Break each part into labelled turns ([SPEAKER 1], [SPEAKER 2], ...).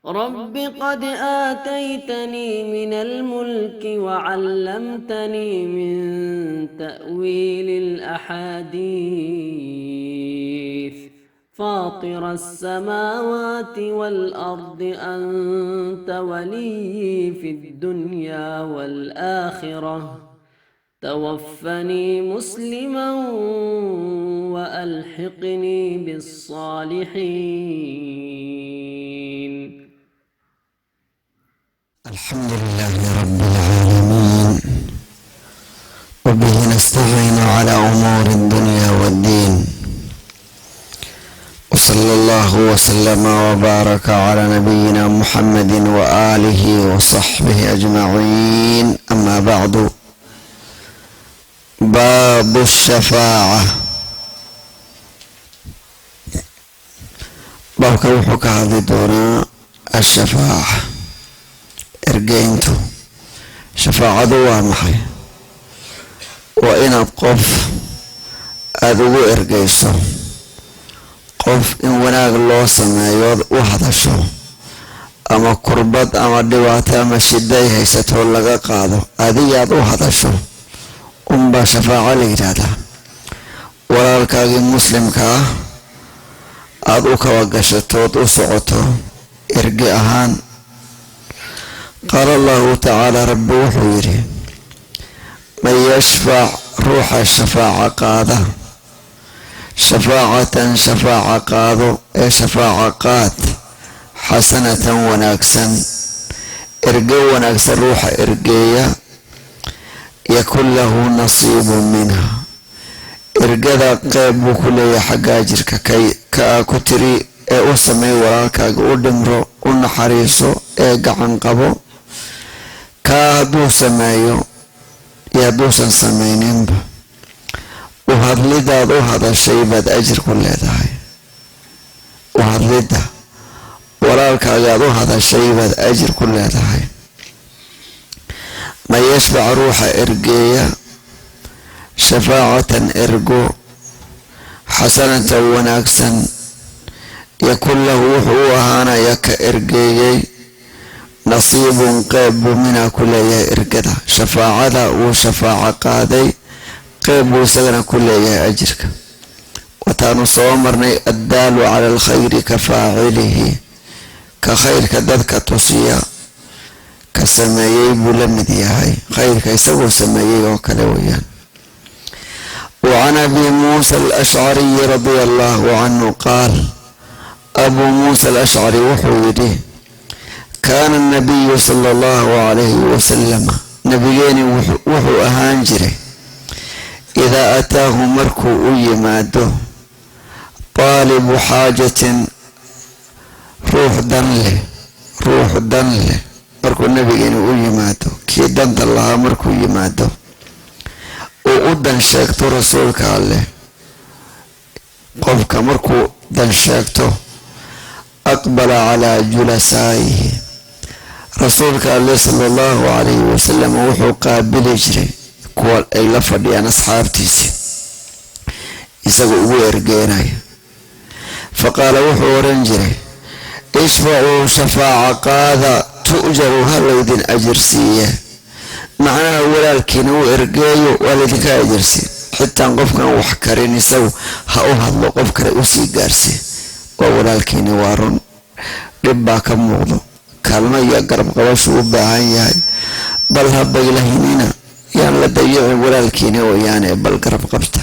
[SPEAKER 1] رب قد آتيتني من الملك وعلمتني من تأويل الأحاديث فاطر السماوات والأرض أنت وليي في الدنيا والآخرة توفني مسلما وألحقني بالصالحين.
[SPEAKER 2] الحمد لله رب العالمين، وبه نستعين على أمور الدنيا والدين، وصلى الله وسلم وبارك على نبينا محمد وآله وصحبه أجمعين. أما بعد، باب الشفاعة. Baabka wuxuu ka hadli doonaa ashafaaca, ergeyntu. Shafaacadu waa maxay? Waa inaad qof aada ugu ergeyso, qof in wanaag loo sameeyo u hadasho, ama kurbad ama dhibaato ama shiday haysato laga qaado, adigaad u hadasho unbaa shafaaco la yidhaahdaa. Walaalkaagii muslimka ah aada u kaba gashatood u socoto erge ahaan. Qaala allahu tacaala, rabbi wuxuu yidhi: man yashfac, ruuxa shafaaca qaada, shafaacatan shafaaca qaado ee shafaaca qaad, xasanatan wanaagsan, erge wanaagsan ruuxa ergeeya, yakun lahu nasiibun minha, ergada qeyb buu ku leeyahay xagga ajirka. Kay ka ku tiri ee u sameey walaalkaaga, u dhimro, u naxariiso ee gacan qabo, kaa hadduu sameeyo iyo hadduusan samayninba, u hadlidaad u hadashay baad ajir ku leedahay. U hadlidda walaalkaagaad u hadashay baad ajir ku leedahay. Man yashfac, ruuxa ergeeya, shafaacatan ergo, xasanatan wanaagsan, yakun lahu, wuxuu u ahaanaya ka ergeeyey, nasiibun, qeyb buu minaa ku leeyahay ergada. Shafaacada wuu shafaaco qaaday, qeyb buu isagana ku leeyahay ajirka. Wataanu soo marnay addaalu cala alkhayri ka faacilihi, ka khayrka dadka tusiya ka sameeyey buu la mid yahay, khayrka isagoo sameeyey oo kale weeyaan. وعن أبي موسى الأشعري رضي الله عنه قال، أبو موسى الأشعري wuxuu yidhi: kaana النabiyu sala allahu calayhi wasalam, nabigeeni wuxuu ahaan jiray, idaa ataahu, markuu u yimaado, taalibu xaajatin, ruux dan leh, ruux dan leh markuu nabigeeni u yimaado, kii danta lahaa markuu yimaado uu u dan sheegto rasuulka alleh, qofka markuu dan sheegto, aqbala calaa julasaa'ihi, rasuulka alleh sala allahu calayhi wasalam wuxuu qaabili jiray kuwa ay la fadhiyaan asxaabtiisi, isagoo ugu ergeenaya. Faqaala, wuxuu oran jiray: ishfacuu, shafaaca qaada, tu'jaru, ha laydin ajir siiye. Macnaha walaalkiina u ergeeyo, waa laydinka ajirsiin. Xitaan qofkan wax karin isagu ha u hadlo, qof kale usii gaarsii. Waa walaalkiini, waa run, dhib baa ka muuqdo, kaalmo iyo garab qabashu u baahan yahay, bal ha baylahinina, yaan la dayicin walaalkiina wayaane, bal garab qabta.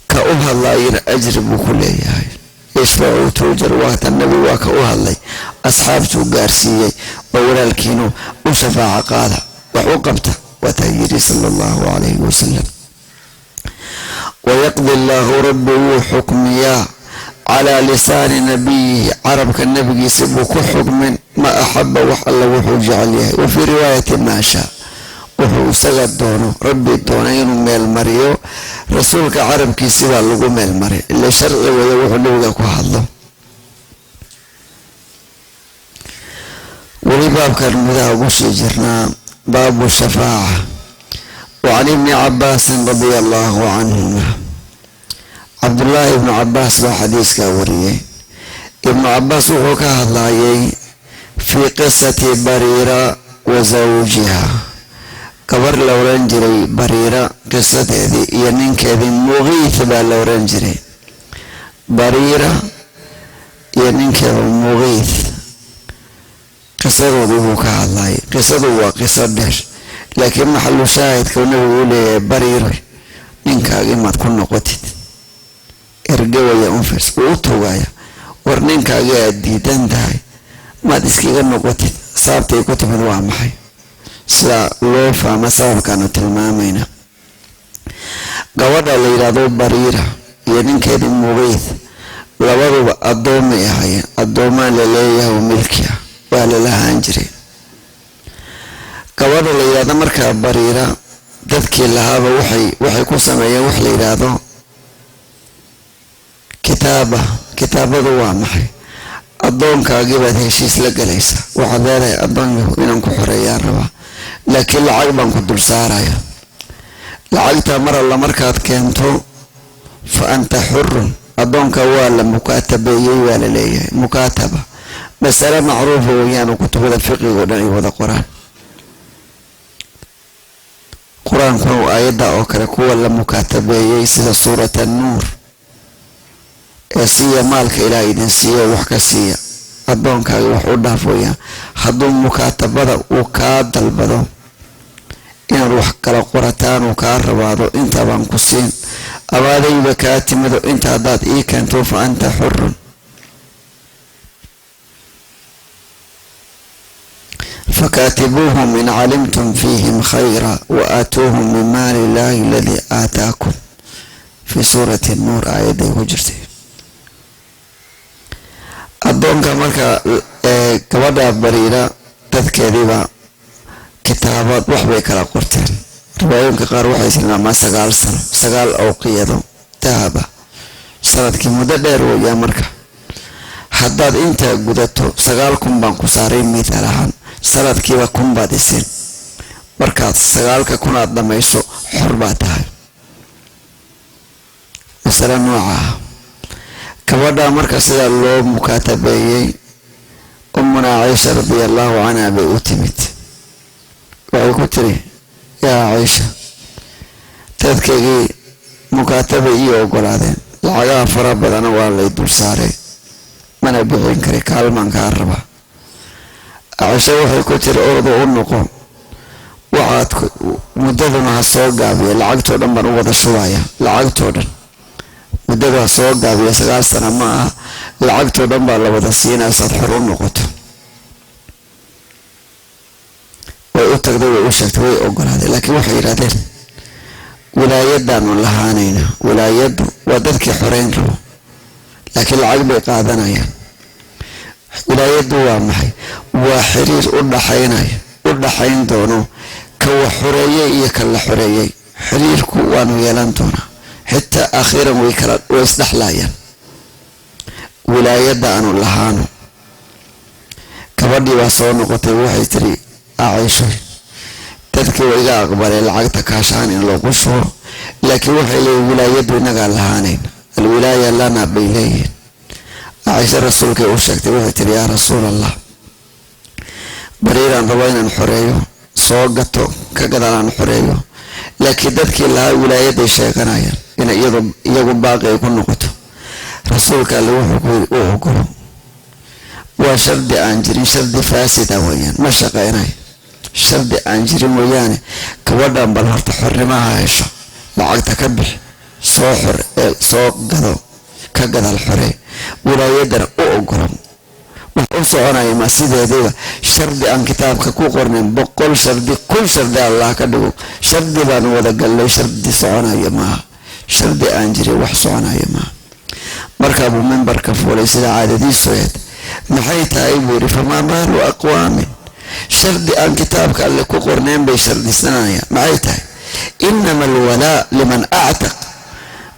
[SPEAKER 2] Ka u hadlaayana ajri buu ku leeyahay. Ishfacuu tuujar, waata nabi waa ka u hadlay, asxaabtuu gaarsiiyey, waa walaalkiinu, u shafaaco qaada, wax u qabta, waataa yidhi sala allahu calayhi wasalam. Wayaqdi allaahu, rabbi wuu xukmiyaa, calaa lisaani nabiyihi, carabka nabigiisa buu ku xukmin, ma axaba, wax alla wuxuu jecel yahay. Wa fii riwaayati maa shaa, wuxuu isaga doono, rabbi doona inuu meel mariyo, rasuulka carabkiisi baa lagu meel maray, ila sharci weeye wuxuu nabiga ku hadlo. Weli baabkan gudaha ugu sii jirnaa, baabu shafaaca. Wa can ibni cabaasin radia allahu canhuma, Cabdullaahi ibnu Cabaas baa xadiiskaa wariyey. Ibnu Cabaas wuxuu ka hadlayay Fii qisati Bariira wa zawjiha, gabar la oran jiray Bariira qisadeedii iyo ninkeedii Muqiith baa la oran jiray. Bariira iyo ninkeeda Muqiith qisadoodii buu ka hadlayay. Qisadu waa qiso dheer, laakiin maxalu shaahidka nabigu u leeyahay, Bariira, ninkaagii maad ku noqotid? Ergawaya unfirs wuu u tugaya, war ninkaagii aad diidan tahay maad iskaga noqotid? Sababtay ku timid waa maxay? Sida loo fahma sababkaanu tilmaamayna, gabadha la yidhaahdo Bariira iyo ninkeedii Muqiith labaduba addoomay ahaayeen. Addoomaa la leeyahay oo milki ah waa la lahaan jiray. Gabadha la yidhaahdo markaa Bariira, dadkii lahaaba waxay ku sameeyeen wax la yidhaahdo kitaaba. Kitaabadu waa maxay? Addoonkaagii baad heshiis la galaysaa. Waxaad leedahay, addoonyahu, inaan ku xoreeyaan rabaa, laakiin lacag baan ku dul saaraya. Lacagta mar alla markaad keento, fa anta xurun. Addoonka waa la mukaatabeeyey, waa la leeyahay. Mukaataba masale macruufa weeyaan oo kutubada fiqiga o dhan ay wada qoraan. Qur-aankuna uu aayadda oo kale kuwa la mukaatabeeyey, sida Suurat Annuur ee siiya maalka Ilaah idin siiyo, wax ka siiya addoonkaaga, wax u dhaaf weeyaan. Hadduu mukaatabada uu kaa dalbado inaad wax kala qorataan, uu kaa rabaado, intaabaan ku siin, abaadayba kaa timido, inta haddaad ii keento, fa anta xurun. Fakaatibuuhum in calimtum fiihim khayra wa aatuuhum min maali illahi aladii aataakum, fii Suurati Nuur aayadday ku jirtay. Addoonka marka gabadha Bariira dadkeediiba kitaabaad wax bay kala qorteen. Riwaayooyinka qaar waxay tilmaamaan 9 sano, 9 awqiyado dahaba sanadkii, muddo dheer weeyaa. Marka haddaad intaa gudato, 9,000 baan ku saaray, mithaal ahaan, sanadkiiba 1,000 baad isin. Markaad 9,000 aad dhammayso, xor baa tahay. Masale nooca ah. Gabadha marka sidaa loo mukaatabeeyey, Ummuna Caisha radia allahu canha bay u timid. Waxay ku tiri, yaa Caisha, dadkaygii mukaatabay ii ogolaadeen, lacagaha fara badana waa lay dul saaray, mana bixin kari, kaalmaan kaa rabaa. Caisha waxay ku tiri, ordo u noqo, waxaad muddaduna ha soo gaabiya, lacagtoo dhan baan u wada shubaya, lacagtoo dhan muddadu ha soo gaabiya, 9 sana ma aha, lacagtoo dhan baa la wada siinaya saad xor u noqoto. Way u tagday, way u sheegtay, way ogolaaday, laakiin waxay yidhahdeen, wilaayadaanu lahaanayna. Wilaayaddu waa dadkii xoreyn rabo, laakiin lacag bay qaadanayaan. Wilaayaddu waa maxay? Waa xiriir u dhaxaynaya, u dhaxayn doono ka wax xoreeyey iyo ka la xoreeyey. Xiriirku waanu yeelan doonaa, xitaa akhiiran way kala way isdhexlaayaan. Wilaayadda aanu lahaano. Gabadhii baa soo noqotay, waxay tiri, Caisho, dadkii waa iga aqbaleen lacagta kaashaan in loogu shubo, laakiin waxay leeyihin wilaayaddu inagaa lahaanayn, alwilaaya lana bay leeyihiin. Caisho rasuulkay u sheegtay. Waxay tiri, yaa Rasuul Allah, Bariiraan rabo inaan xoreeyo, soo gato, ka gadaal aan xoreeyo, laakiin dadkii lahaa wilaayaday sheeganayaan in iyagu baaqi ay ku noqoto. Rasuulka alle wuxuu ku yiri, u ogolo, waa shardi aan jirin, shardi faasid ah weeyaan, ma shaqeynayo, shardi aan jirin weeyaane. Gabadhan bal horta xornimaha hesho, lacagta ka bix, soo xor ee soo gado, ka gadaal xoree, wilaayadana u ogolo. Wax u soconaya ma sideediba shardi aan kitaabka ku qornayn. 100 shardi, 1000 shardi Allah ka dhigo, shardi baan wada gallay, shardi soconaya maaha, shardi aan jirin wax soconaya maaha. Markaa buu mimbarka fuulay sida caadadiisu ahayd. Maxay tahay, buu yidhi, famaa baalu aqwaamin shardi aan kitaabka Alle ku qornayn bay shardisanayaan? Maxay tahay? Inama alwalaa liman actaq.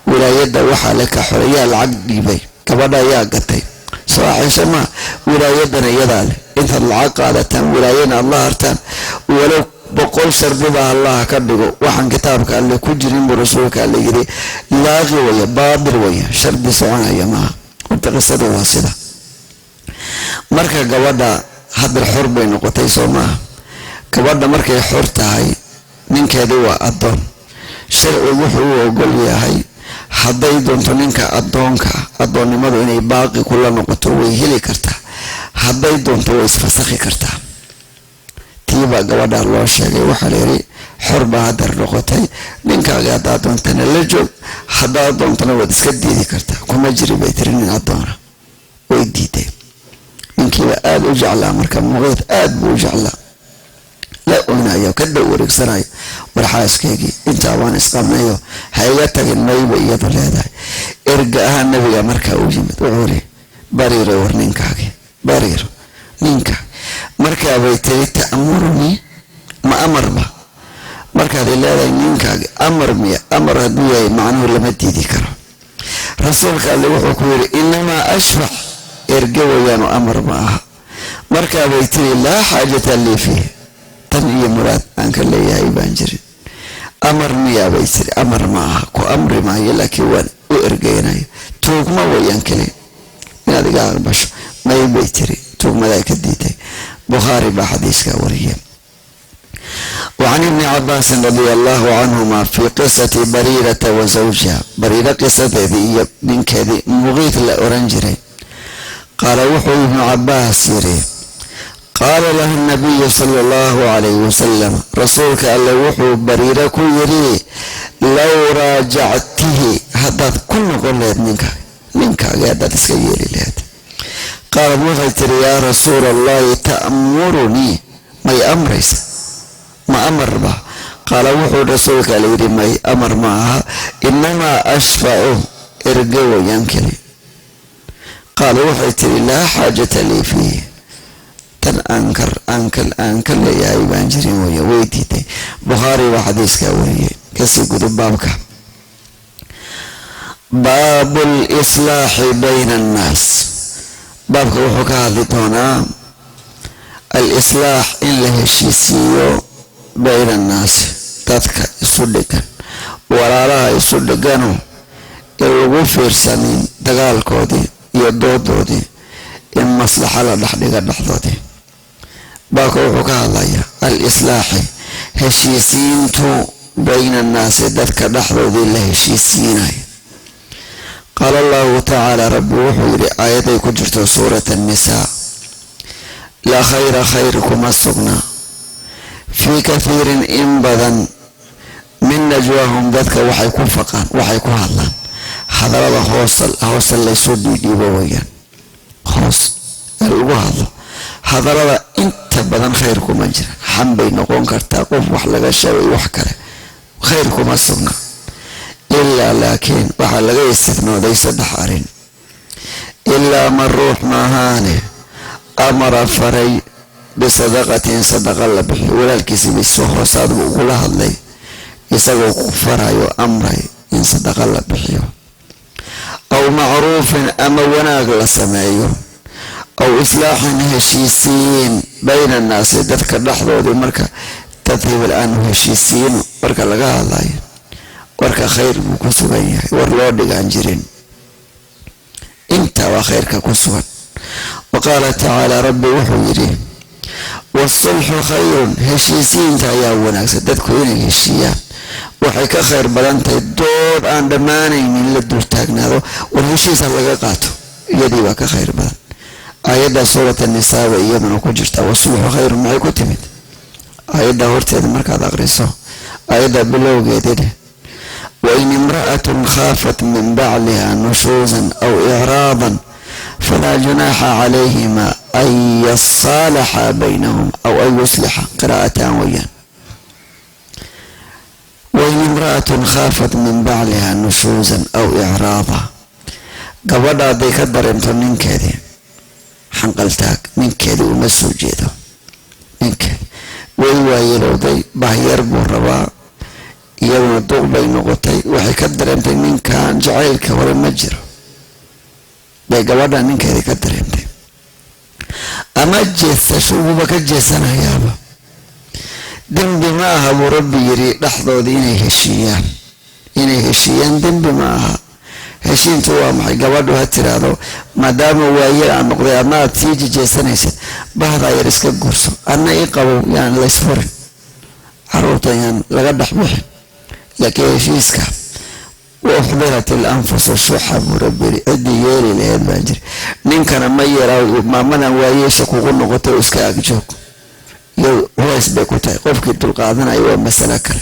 [SPEAKER 2] Wilaayadda waxaa le ka xoreyaa lacag dhiibay. Gabadha ayaa gatay, soo Caisho maa? Wilaayadana iyadaa leh. Intaad lacag qaadataan, wilaayana aad la hartaan, walow 100 shardi baa Allah ka dhigo, waxaan kitaabka Alle ku jirin, buu rasuulka Alle yiri, laaqi waya, baatil waya, shardi soconaya maaha. Horta qisadu waa sida. Marka gabadha Hadda xor bay noqotay, soo maaha? Gabadha markay xor tahay, ninkeedii waa addoon. Sharcigu wuxuu u ogol yahay, hadday doonto ninka addoonka, addoonnimadu inay baaqi kula noqoto way heli kartaa, hadday doonto way isfasakhi kartaa. Tiibaa gabadhaa loo sheegay. Waxaa layidhi, xor baa haddar noqotay, ninkaaga haddaad doontana la joog, haddaad doontana waad iska diidi kartaa. Kuma jiri, bay tiri, nin addoona. Way diiday. Ninkiiba aada u jeclaa marka, Muqiid aada buu u jeclaa, la oynayo, ka dhow wareegsanayo, war xaaskaygii, intaa waan isqabnayo, ha iga tagin. Mayba iyadu leedahay. Erga ahaan nabiga markaa u yimid, wuxuu iri, Bariiro, war ninkaagi, Bariiro, ninka. Markaabay tiri, ta'murunii? Ma amarba markaad leedahay ninkaagi? Amar miya? Amar hadduu yahay, macnuhu lama diidi karo. Rasuulka Alle wuxuu ku yidhi, inamaa ashfac, erge weeyaanu, amar ma aha. Markaabay tiri, laa xaajata lii fiih, tan iyo muraad aan ka leeyahay baan jirin. Amar miyaa, bay tiri. Amar ma aha, ku amri maayo, laakiin waan u ergeynayo, tuugma weeyaan keli inaad iga aqbasho. May, bay tiri, tuugmadaa ka diiday. Bukhaari baa xadiiska wariyay. وعن ابن عباس رضي الله عنهما في قصة بريرة وزوجها، Bariira qisadeedii iyo ninkeedii Muqiid la oran jiray. Qaala, wuxuu Ibnu Cabaas yiri, qaala laha nabiyu sala allahu calayhi wasalam, rasuulka Alle wuxuu Bariire ku yiri, low raajactihi, haddaad ku noqon laheyd ninka, ninkaagi haddaad iska yeeli laheyd. Qaalad, waxay tiri, yaa rasuula Allahi, ta'murunii? May amraysa? Ma amarba? Qaala, wuxuu rasuulka Alle yidhi, may, amar ma aha, inamaa ashfacu, erge wayaan keli. Qaala, waxay tiri, laa xaajata lii fiih, tan aan ka leeyahay baan jirin weya. Way diiday. Bukhaari baa xadiiskaa wariyey. Kasii gudub baabka, baabu lislaaxi bayna annaas. Baabka wuxuu ka hadli doonaa alislaax, in la heshiisiiyo, bayna annaasi, dadka isu dhegan, walaalaha isu dhegano, in lagu fiirsanin dagaalkoodii iyo doodoodii, in maslaxa la dhexdhiga dhexdoodii. Baabka wuxuu ka hadlayaa alislaaxi, heshiisiintu, bayna annaasi, dadka dhexdoodii la heshiisiinayo. Qaala Allahu tacaala, Rabbi wuxuu yidhi, aayaday ku jirto suurat annisaa, laa khayra, khayr kuma sugna, fii kathiirin, in badan, min najwaahum, dadka waxay ku faqaan, waxay ku hadlaan, hadalada hoos hoose laysu dhiidhiibo weyaan, hoos ee lagu hadlo. Hadalada inta badan khayr kuma jira. Xam bay noqon kartaa, qof wax laga sheegay, wax kale, khayr kuma sugna. Ilaa laakiin waxaa laga istifnooday saddex arrin. Ilaa man, ruux maahaane, amara, faray, bisadaqatin, sadaqa la bixiyo, walaalkiisii bay soo hoosaadbu ugula hadlay, isagoo ku farayo, amray in sadaqa la bixiyo, aw macruufin, ama wanaag la sameeyo, aw islaaxin, heshiisiin, bayna annaasi, dadka dhexdoodii. Marka dad hebel aanu heshiisiino marka laga hadlayo, warka khayr buu ku sugan yahay, war loo dhigaan jirin, intaa waa khayrka ku sugan. Wa qaala tacaala, Rabbi wuxuu yidhi, waasulxu khayrun, heshiisiinta ayaa wanaagsan. Dadku inay heshiiyaan waxay ka khayr badan tahay dood aan dhammaanaynin la dul taagnaado. War heshiisa laga qaato, iyadii baa ka khayr badan. Aayadda suurat annisaa bay iyaduna ku jirta. Wasulxu khayrun maxay ku timid? Aayadda horteeda markaad aqriso, aayadda bilowgeedii dheh, wain imra'atun khaafat min bacliha nushuusan aw icraadan falaa junaaxa calayhima an yasaalaxa baynahum aw an yuslixa, qiraa'ataan weyaan. Wain imra'atun khaafat min bacliha nushuusan aw icraada, gabadha hadday ka dareemto ninkeedii xanqaltaag, ninkeedii uma soo jeedo, ninkeedi way waayelowday, bahyar buu rabaa, iyaduna duq bay noqotay, waxay ka dareemtay ninkan jacaylka hore ma jiro bay gabadha ninkeedii ka dareemtay, ama jeesasho wuuba ka jeesanayaaba, dembi ma aha, buu Rabbi yiri, dhexdoodii inay heshiiyaan. Inay heshiiyaan dembi ma aha. Heshiintu waa maxay? Gabadhu ha tiraahdo, maadaama waayel aan noqday ama aad sii jejeesanaysid Bahdaa yar iska guurso, anna ii qabow, yaan laysfurin, caruurta yaan laga dhex bixin. Laakiin heshiiska wa uxdirat il anfusu shuxa buu Rabbi yiri. Ciddii yeeli laheyd baan jiri. Ninkana ma yaraa, maamadan waayeesha kugu noqotay iska agjoog iyo culays bay ku tahay. Qofkii dulqaadanaya waa masalo kale,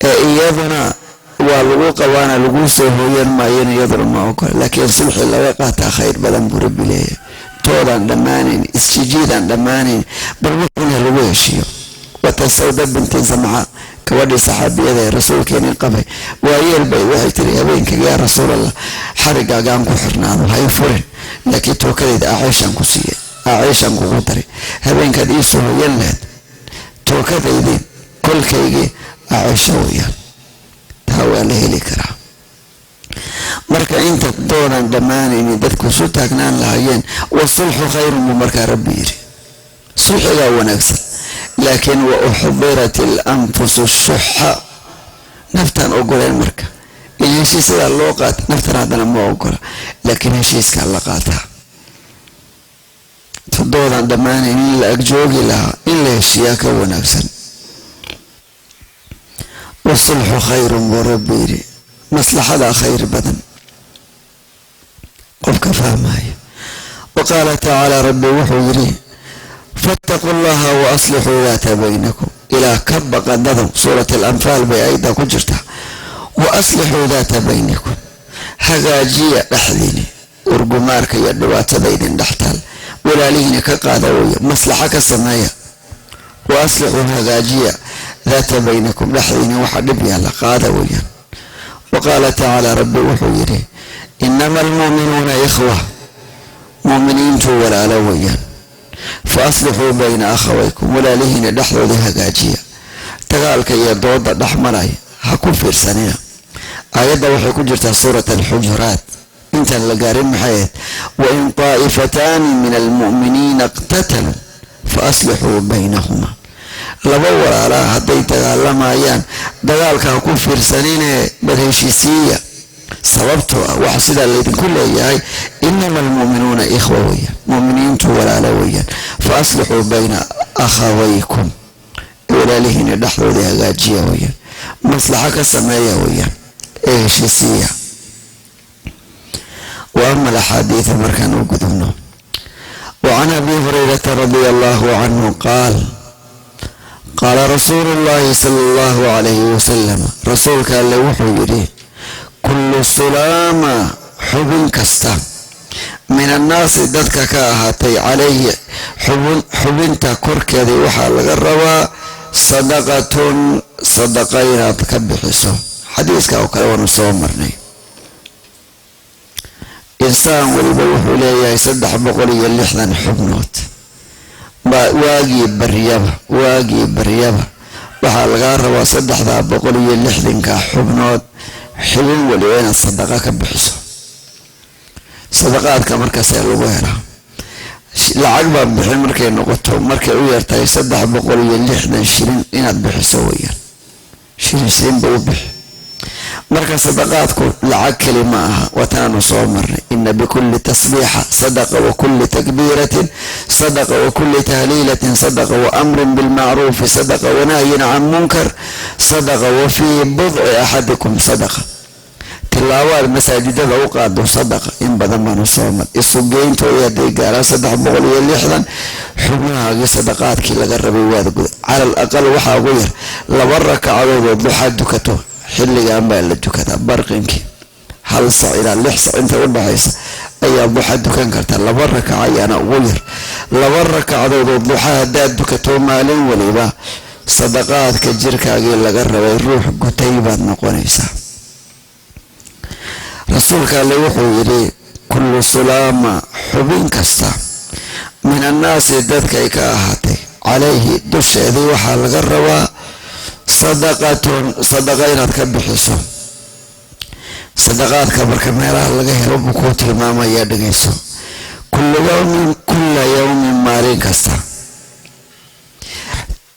[SPEAKER 2] ee iyaduna waa lagu qabaana, lagu soo hooyan maayan, iyaduna ma ogola. Laakiin sulxi laga qaataa khayr badan buu Rabbi leeyahay. Toodaan dhammaanayn, isjijiidaan dhammaanayn, bal wuxuuna lagu heshiiyo. Wata Sawda binti Zamca, gabadhii saxaabiyada ee rasuulkeenii qabay, waayeel bay, waxay tiri: "Habeenkayga, yaa Rasuulallah, xarigaagaan ku xirnaado, hay furin, laakiin tookadayda aceeshaan ku siiyey, aceeshaan kugu daray. Habeenkaad ii soo hoyan lahayd, tookadaydii, kolkaygii aceesho weyaan." Taa waa la heli karaa. Marka inta doonaan dhammaanaynin dadku isu taagnaan lahaayeen, wasulxu khayrun buu markaa Rabbi yiri, sulxigaa wanaagsan. Laakiin wa uxdirat il anfusu shuxa, naftaan ogoleen marka in heshiisadaa loo qaata. Naftan haddana ma ogola, laakiin heshiiskaa la qaataa. Todoodaan dhammaanayn in la agjoogi lahaa, in la heshiiyaa ka wanaagsan. Wasulxu khayrun buu Rabbi yiri, maslaxadaa khayr badan qofka fahmaya. Wa qaala tacaala, Rabbi wuxuu yidhi: "Fattaquu llaha wa aslixuu daata baynakum." Ilaa ka baqadado, Suurat Alanfaal bay ayadda ku jirtaa. Wa aslixuu daata baynakum, hagaajiya dhexdiini, urgumaarka iyo dhibaatada idin dhextaal walaalihiina ka qaada weya, maslaxo ka sameeya. Wa aslixuu, hagaajiya, daata baynakum, dhexdiina waxa dhib yaalla qaada weeyaan. Wa qaala tacaala, Rabbi wuxuu yidhi: "Inama almu'minuuna ikhwa," mu'miniintu walaalo weeyaan. "Fa aslixuu bayna akhawaykum," walaalihiina dhexdooda hagaajiya, dagaalka iyo dooda dhex maraya ha ku fiirsanina. Aayadda waxay ku jirtaa Suurat Alxujuraat. Intaan la gaarin maxay ahayd? "Wain taa'ifataani min almu'miniina iqtataluu fa aslixuu baynahuma." Laba walaalaa hadday dagaalamayaan, dagaalka ha ku fiirsanine, bal heshiisiiya. Sababtoo ah waxa sidaa laydinku leeyahay, inama almu'minuuna ikhwa weeyaan, mu'miniintu walaalo weeyaan. Fa aslixuu bayna akhawaykum, walaalihiina dhexdooda hagaajiya weeyaan, maslaxo ka sameeya weeyaan ee heshiisiiya. Wa ama alaxaadiida markaan u gudubno, wa can Abi Hurayrata radia allahu canhu qaal: qaala rasuulu llahi sala allahu calayhi wasalam, rasuulka Alle wuxuu yidhi: "Kullu sulaama," xubin kasta, "min annaasi," dadka ka ahaatay, "calayhi," xubinta korkeeda waxaa laga rabaa, "sadaqatun," sadaqa inaad ka bixiso. Xadiiska oo kale waanu soo marnay. Insaan weliba wuxuu leeyahay 360 xubnood. Waagii baryaba waxaa lagaa rabaa 360-ka xubnood xubin weliba inaad sadaqa ka bixiso. Sadaqaadka markaasee lagu helaa? Lacag baa bixin markay noqoto, markay u yartahay 360 shilin inaad bixiso weyaan, shilin shilinba u bixi. Marka sadaqaadku lacag keli ma aha, waataanu soo marnay: "Ina bikulli tasbiixa sadaqa, wa kulli takbiiratin sadaqa, wa kulli tahliilatin sadaqa, wa amrin bilmacruufi sadaqa, wanahyin can munkar sadaqa, wa fii budci axadikum sadaqa." Tilaabaad masaajidada u qaado sadaqa. In badan baanu soo mar. Isugeyntoodii hadday gaaraan 360 xubnahaagii, sadaqaadkii laga rabay waad guda. Calal aqal waxaa ugu yar laba rakacadood oo duxaa dukato. Xilligan baa la dukadaa, barqinkii 1 sac ilaa 6 sac inta u dhexaysa ayaa duxa dukan karta. Laba rakac ayaana ugu yar. Laba rakacadood oo duxa haddaad dukato maalin waliba, sadaqaadka jirkaagii laga rabay ruux gutay baad noqonaysaa. Rasuulka Alle wuxuu yidhi: "Kullu sulaama," xubin kasta, "min annaasi," dadkay ka ahaatay, "calayhi," dusheedii waxaa laga rabaa, "sadaqatun," sadaqa inaad ka bixiso. Sadaqaadka marka meelaha laga helo buu kuu tilmaamayaa, dhegayso. "Kullu yawmin," kulla yawmin, maalin kasta,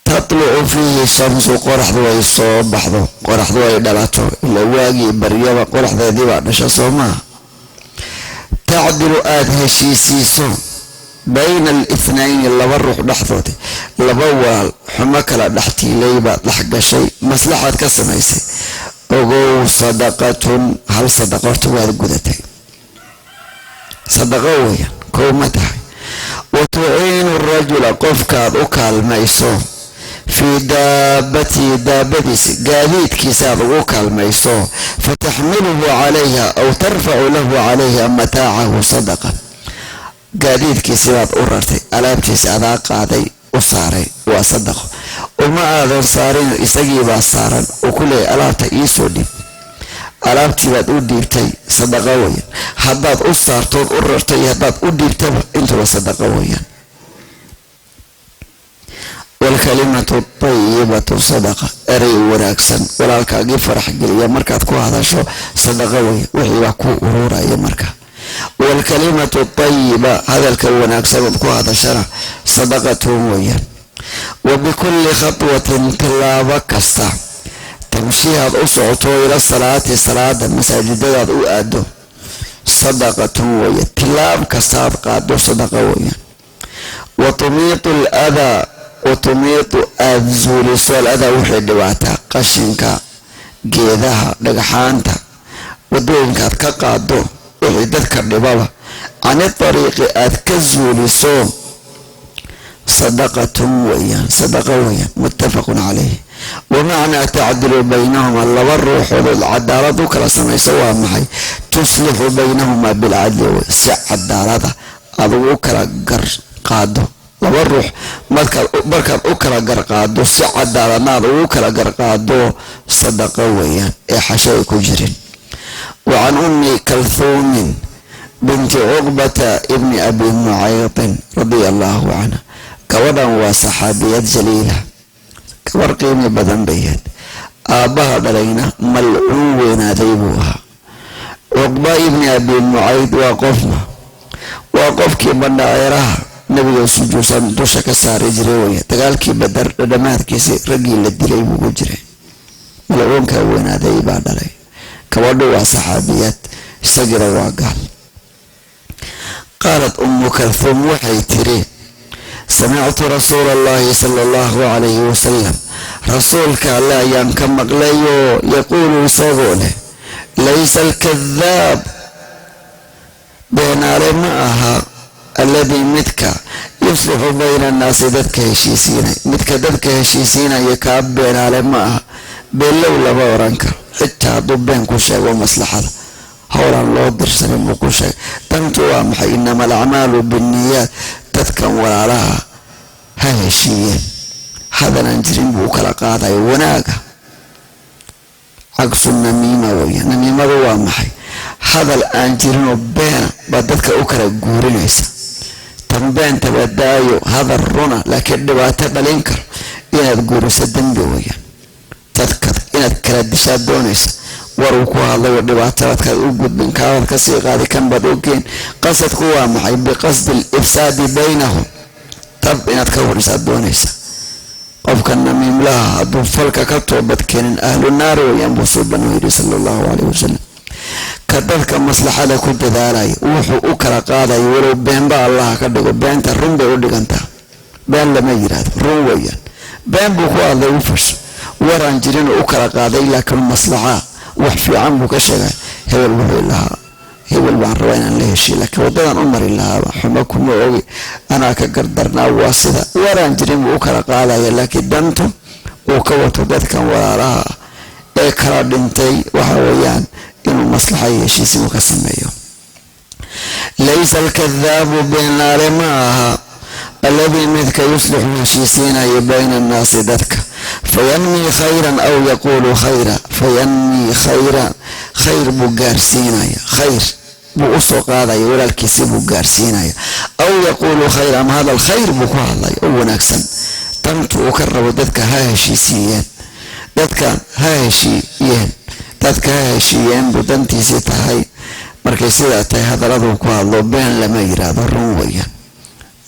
[SPEAKER 2] "tatlucu fiihi shamsu," qoraxdu ay soo baxdo, qoraxdu ay dhalato, ila waagii baryaba qoraxdeedii baa dhasha, soo maaha? "Tacdilu," aada heshiisiiso, Bayna alithnayni, laba ruux dhexdoodi, laba walaal xumo kala dhextiilay baad dhex gashay, maslaxaad ka samaysay. Ogow, sadaqatun, hal sadaqa horta waad gudatay, sadaqo weeyaan. Kow ma tahay? Wa tuciinu rajula, qofkaad u kaalmayso, fii daabatihi, daabadiisa, gaadiidkiisa aad ugu kaalmayso, fataxmiluhu calayha aw tarfacu lahu calayha mataacahu, sadaqa. Gaadiidkiisi baad u rartay, alaabtiisa adaa qaaday, u saaray, waa sadaqo. Uma aadan saarin, isagiibaa saaran oo ku leeyay, "Alaabta iisoo dhiib." Alaabtii baad u dhiibtay, sadaqa weeyaan. Haddaad u saartood u rartay iyo haddaad u dhiibtaba, intuba sadaqa weeyaan. Waalkalimatu tayibatu sadaqa, erey wanaagsan walaalkaagii farax geliya markaad ku hadasho, sadaqa weya, wixii baa ku ururaya marka. Waalkalimatu tayiba, hadalka wanaagsan ood ku hadashana, sadaqatun weeyaan. Wa bikulli khatwatin, tallaabo kasta, tamshiihaad u socoto, ila salaati, salaada masaajidadaad u aado, sadaqatun weeye. Tilaab kastaad qaado sadaqa weeyaan. Wa tumiitu aladaa, wa tumiitu, aada zuuliso, aladaa, waxay dhibaataa, qashinka, geedaha, dhagxaanta wadooyinkaad ka qaado, wixii dadka dhibaba, cani ariiqi aad ka zuuliso, sadaqatun weeyaan, sadaqa weeyaan. Muttafaqun calayh. Wamacnaa tacdilu baynahuma, laba ruuxoodood cadaalad u kala samayso, waa maxay? Tuslixu baynahumaa bilcadli wey, si cadaalada adugu u kala gar qaado laba ruux. Markaad u kala garqaado, si cadaaladna aad ugu kala garqaado, sadaqa weeyaan ee xasho ay ku jirin. Wa can Ummi Kalhuumin binti Cuqbata ibni Abi Mucaytin radia allahu canha. Gabadhan waa saxaabiyad jaliila, gabar qiimi badan bayaad. Aabbaha dhalayna malcuun weynaaday buu ahaa. Cuqba ibni Abi Mucayd waa qofma? Waa qofkii bandhaceeraha Nabiga sujuudsan dusha ka saari jiray weya. Dagaalkii Badar dhadhamaadkiisi raggii la dilay buu ku jiray. Malcuunkaa weynaaday baa dhalay. Gabadhu waa saxaabiyaad, isagina waa gaal. Qaalat Ummu Kalhuum, waxay tiri: samictu rasuula allahi sala allahu calayhi wasalam, rasuulka Alle ayaan ka maqlayoo, yaquulu, isagoo leh: laysa alkadaab, beenaale ma aha, alladii, midka, yuslixu bayna annaasi, dadka heshiisiinay, midka dadka heshiisiinaya, kaa beenaale ma aha. Beenlow lama oran karo, xitaa hadduu been ku sheego maslaxada howlaan loo dirsanin buu ku sheegay. Dantu waa maxay? Inama alacmaalu binniyaat. Dadkan walaalaha ha heshiiyeen, hadalaan jirin buu kala qaadayo wanaaga. Cagsu namiima weya. Namiimadu waa maxay? Hadal aan jirinoo beena baa dadka u kala guurinaysa. Tan beentaba daayo, hadal runa laakiin dhibaato dhalin karo inaad guuriso dembi weeyaan. Dadka inaad kala dishaad doonaysa, war uu ku hadlayo dhibaatadaadkaad u gudbin, kaabaad kasii qaadi, kan baad u geen. Qasadku waa maxay? Biqasdi alifsaadi baynahum, tab inaad ka horisaad doonaysa. Qofka namiimlaha hadduu falka ka toobad keenin, ahlu naar weeyaan buu Suubanuu yidhi sala allahu caleyhi wasalam. Ka dadka maslaxada ku dadaalaya, wuxuu u kala qaadayo, walow beenba Allaha ka dhigo, beenta run bay u dhigantaa, been lama yiraahdo, run weeyaan. Been buu ku hadlay, u fasho, waraan jirinoo u kala qaaday, laakiin maslaxa wax fiican buu ka sheegay. Hebel wuxuu lahaa, hebel baan rabaa inaan la heshiy, laakiin waddadan u mari lahaaba xumo kuma ogi, anaa ka gardarnaa. Waa sida waraan jirin buu u kala qaadaya, laakiin dantu uu ka wato dadkan walaalaha ee kala dhintay waxa weeyaan inuu maslaxa iyo heshiisimu ka sameeyo. Laysa alkadaabu, beenaale ma aha, alladii, midka, yuslixu, heshiisiinayo, bayna annaasi, dadka, fayanmii khayran aw yaquulu khayra. Fayanmii khayran, khayr buu gaarsiinaya, khayr buu usoo qaadaya, walaalkiisi buu gaarsiinaya, aw yaquulu khayra, ama hadal khayr buu ku hadlaya oo wanaagsan. Dantu uu ka rabo dadka ha heshiisiiyeen, dadka ha heshiiyeen, dadka ha heshiiyeen buu dantiisii tahay. Markay sidaa tahay, hadaladuu ku hadlo been lama yiraahdo, run weeyaan.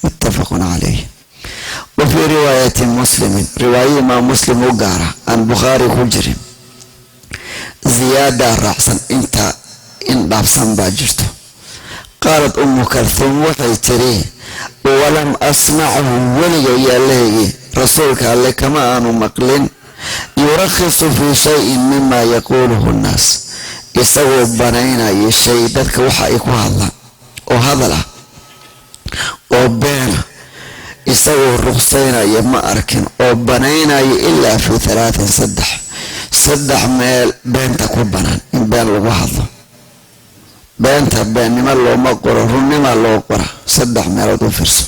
[SPEAKER 2] Muttafaqun calayh. Wa fii riwaayati Muslimin, riwaayo Imaam Muslim u gaara aan Bukhaari ku jirin, ziyaadaa raacsan, inta in dhaafsan baa jirto. Qaalat Ummu Kalhuum, waxay tiri Walam asmachu, weliga yaalahaygii rasuulka Alle kama aanu maqlin, yurakhisu fii shayin mima yaquuluhu nnaas, isagoo banaynaya shay dadka waxa ay ku hadlaan oo hadal ah oo beena, isagoo ruqsaynaya ma arkin oo banaynaya, ilaa fi thalaatin, saddex meel beenta ku banaan in been lagu hadlo. Beenta beennimo looma qoro, runnima loo qora. Saddex meelood u fiirso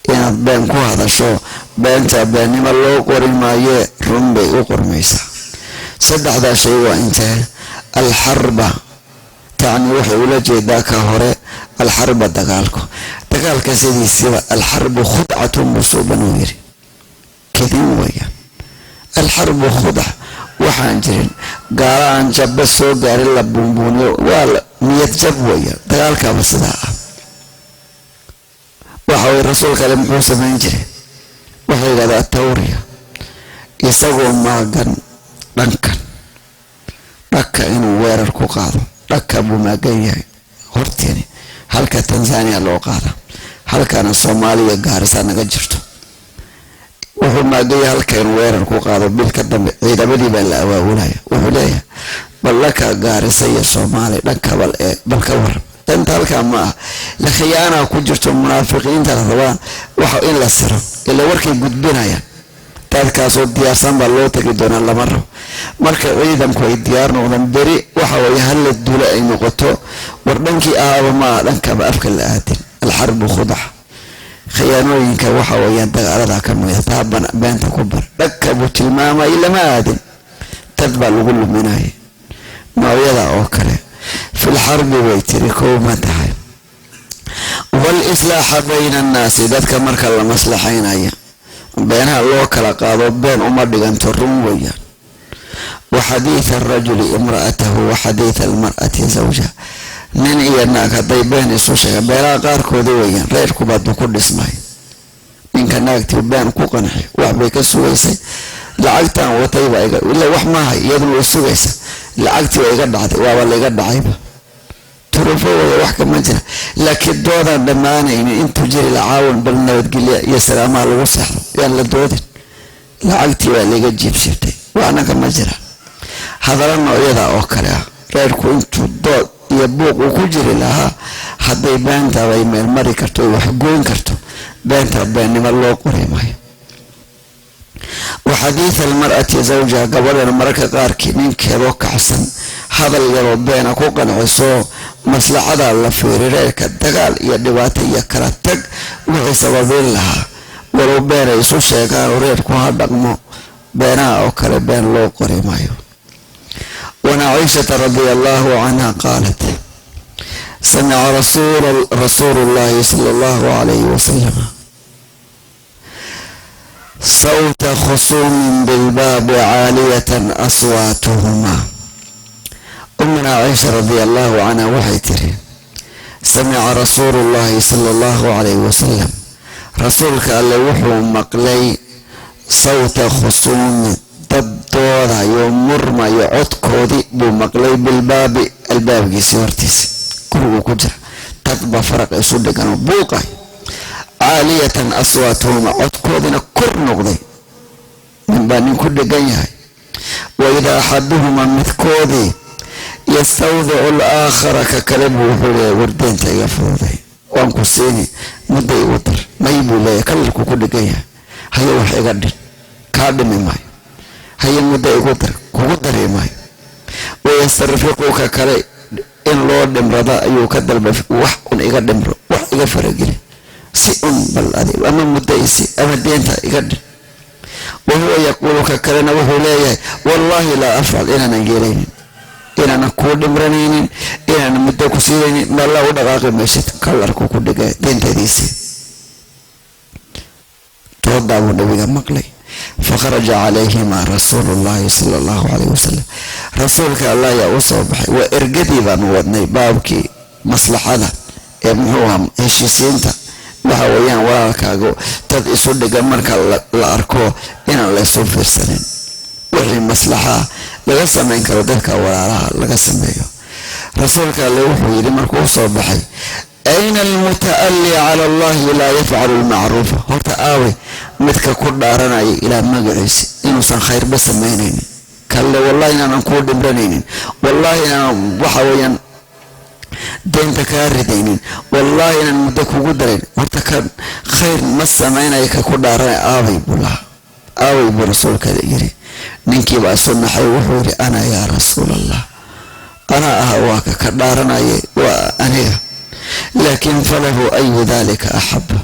[SPEAKER 2] inaad been ku hadasho, beenta beennimo loo qori maayee, run bay u qormaysaa. Saddexdaa shay waa intee? Alxarba, tacni waxay ula jeedaa ka hore alxarba, dagaalku. Dagaalka sidiisiba alxarbu khudcatun busuuban uu yiri, kadin weeyaan. Alxarbu khudac, waxaan jirin, gaala aan jabba soo gaarin la buunbuuniyo, waa niyad jab weeyaan. Dagaalkaaba sidaa ah. Waxa weye, rasuulka Ale muxuu samayn jiray? Waxay yidhahdaa tawriya, isagoo maagan dhankan dhaka inuu weerar ku qaado, dhaka buu maagan yahay horteeni. Halka Tanzania loo qaada, halkana Soomaaliya Gaarisa naga jirto. Wuxuu maagan yahay halka inuu weerar ku qaado bil ka dambe. Ciidamadii baa la awaawulaya. Wuxuu leeyahay, bal dhaka Gaarisa iyo Soomaaliya dhanka bal ee bal ka waran danta halkaa ma ah la khiyaana ku jirto. Munaafiqiinta la rabaa waxa in la siro, ila warkay gudbinayaan dadkaasoo diyaarsan baa loo tagi doonaa, lama rabo. Marka ciidanku ay diyaar noqdaan, beri waxa weeye hala dula ay noqoto, war dhankii ahaaba maaha, dhankaba afka la aadin. Alxarbu khudax, khiyaanooyinka waxa weeyaan dagaalada ka mida. Taa beenta ku bar, dhagka buu tilmaamay, lama aadin, dad baa lagu luminaya noocyada oo kale. Fi lxarbi bay tiri, kow ma tahay. Walislaaxa bayna annaasi, dadka marka la maslaxaynaya beenaha loo kala qaado, been uma dhiganto, run weeyaan. Wa xadiitha arajuli imra'atahu wa xadiitha almar'ati zawjaha, nin iyo naag hadday been isu sheegaan, beenaha qaarkooda weeyaan reerkubaadu ku dhismay. Ninka naagtii been ku qanxi, wax bay ka sugaysay, lacagtan watayba iga ila wax maahay, iyaduna way sugaysa, lacagtii waa iga dhacday, waaba laiga dhacayba, turufo waya, wax kama jira. Laakiin doodaan dhammaanaynin intuu jiri la caawan, bal nabadgelya iyo salaamaha lagu seexdo, yaan la doodin, lacagtii waa laiga jiibsiibtay, waxna kama jiraan. Hadala noocyada oo kale ah, reerku intuu dood iyo buuq uu ku jiri lahaa, hadday beentaaba ay meelmari karto oy wax goyn karto, beenta beennimo loo qori maayo. Wa xadiitha almar'ati zawjaha, gabadhana mararka qaarkii ninkeedoo kacsan hadal yaroo beena ku qanciso, maslaxada la fiiri, reerka dagaal iyo dhibaato iyo kala tag wixii sababeyn lahaa, walow beenay isu sheegaan oo reerku ha dhaqmo, beenaha oo kale been loo qori maayo. Wan Caishata radia allahu canha qaalat: samica rasuulu llahi sala allahu calayhi wasalam sawta khusuumin bilbaabi caaliyatan aswaatuhumaa. Umuna Caisha radia allahu canha waxay tiri: samica rasuulu llahi sala allahu calayhi wasalam, rasuulka Alle wuxuu maqlay, sawta khusuumi, dad doodayo, murmayo codkoodii buu maqlay, bilbaabi, albaabkiisii hortiisa, guriguu ku jira, dad baa faraq isu dhiganoo buuqay, caaliyatan aswaatuhuma, codkoodina kor noqday, ninbaa nin ku dhegan yahay. Wa idaa axaduhuma, midkoodii, yastawdicu alaakhara, ka kale buu wuxuu leeyahay, wardeenta iga fududay, waan ku siini, mudda igu dar. May buu leeyahay, kalarkuu ku dhegan yahay. Haye, wax iga dhin, kaa dhimi maayo. Haye, mudda igu dar, kugu dari maayo. Wayastarfiqu, ka kale in loo dhimrada ayuu ka dalba, wax un iga dhimro, wax iga farageli, si un bal adi, ama muddo isi ama deenta iga dhin. Wahuwa yaquulu, ka kalena wuxuu leeyahay, wallaahi laa afcal, inaanan yeelaynin, inaanan kuu dhimranaynin, inaanan muddo ku siinaynin, meella u dhaqaaqi maysid, kalarku ku dhigay, deentadiisii. Doodaa buu nabiga maqlay. Fakharaja calayhima rasuulu llahi sala allahu calayh wasalam, rasuulka Allah ayaa u soo baxay. Waa ergadii baanu wadnay, baabkii maslaxada ee muxuu ahaa, heshiisiinta. Waxa weeyaan walaalkaaga dad isu dhigan marka la arko inaan laysu fiirsanin, wixii maslaxa laga samayn karo dadka walaalaha laga sameeyo. Rasuulka Alle wuxuu yidhi markuu soo baxay: Ayna almuta'alli cala Allahi laa yafcalu lmacruufa? Horta aawey midka ku dhaaranaya Ilaah magaciisa inuusan khayrba samaynaynin kalle? Wallahi inaanan kuu dhimranaynin, wallahi inaanan waxa weeyaan deynta kaa ridaynin, wallahi inaan muddo kugu darayn. Horta kan khayr ma samaynayo ka ku dhaaranaya aaway buu lahaa, aaway buu rasuulka yiri. Ninkiibaa isu naxay, wuxuu yidhi: "Ana yaa Rasuul Allah, anaa ah, waa ka dhaaranaya, waa aniga. Laakiin falahu ayu dalika axaba."